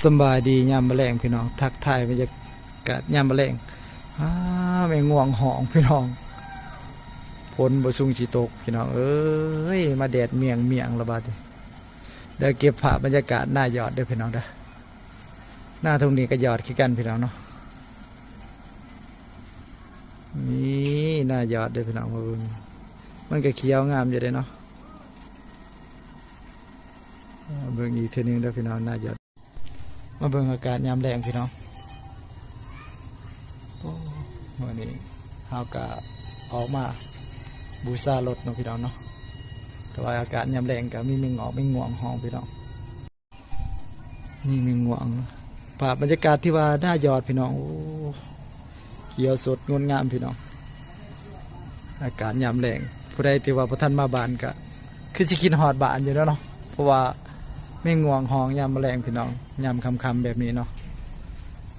ສຳບາຍດີຍາມມື້ແລງພີ່ນ້ອງ ທັກທາຍບັນຍາກາດຍາມມື້ແລງ. ອ້າ ແມງງວງຮ້ອງພີ່ນ້ອງ ຝົນບໍ່ຊຸ່ງຊິຕົກພີ່ນ້ອງເອີຍ ມາແດດມ້ຽງໆ ລະບາດນີ້. ດຽວເກັບພາບບັນຍາກາດນາຢອດເດີພີ່ນ້ອງເດີ ນາທົ່ງນີ້ກໍຢອດຄືກັນພີ່ນ້ອງເນາະ. ນີ້ນາຢອດເດີພີ່ນ້ອງ ມາເບິ່ງ ມັນກໍຂຽວງາມຢູ່ເດ້ເນາະ. ເບິ່ງອີກເທື່ອໜຶ່ງເດີພີ່ນ້ອງ ນາຢອດ. ມາເບິ່ງອາກາດຍາມແລງພີ່ນ້ອງ. ໂອ້ ມື້ນີ້ເຮົາກະອອກມາບູຊາລົດເນາະພີ່ນ້ອງເນາະ ແຕ່ວ່າອາກາດຍາມແລງກະມີແມງງອກແມງງວງຮ້ອງພີ່ນ້ອງ. ນີ້ແມງງວງ ພາບບັນຍາກາດທີ່ວ່ານາຢອດພີ່ນ້ອງ. ໂອ້ ຂຽວສົດງົດງາມພີ່ນ້ອງ ອາກາດຍາມແລງ. ຜູ້ໃດທີ່ວ່າບໍ່ທັນມາບ້ານກະຄືຊິຄິດຮອດບ້ານຢູ່ແລ້ວເນາະ ເພາະວ່າແມງງວງຮ້ອງຍາມແລງພີ່ນ້ອງ ຍາມຄ່ຳໆ ແບບນີ້ເນາະ.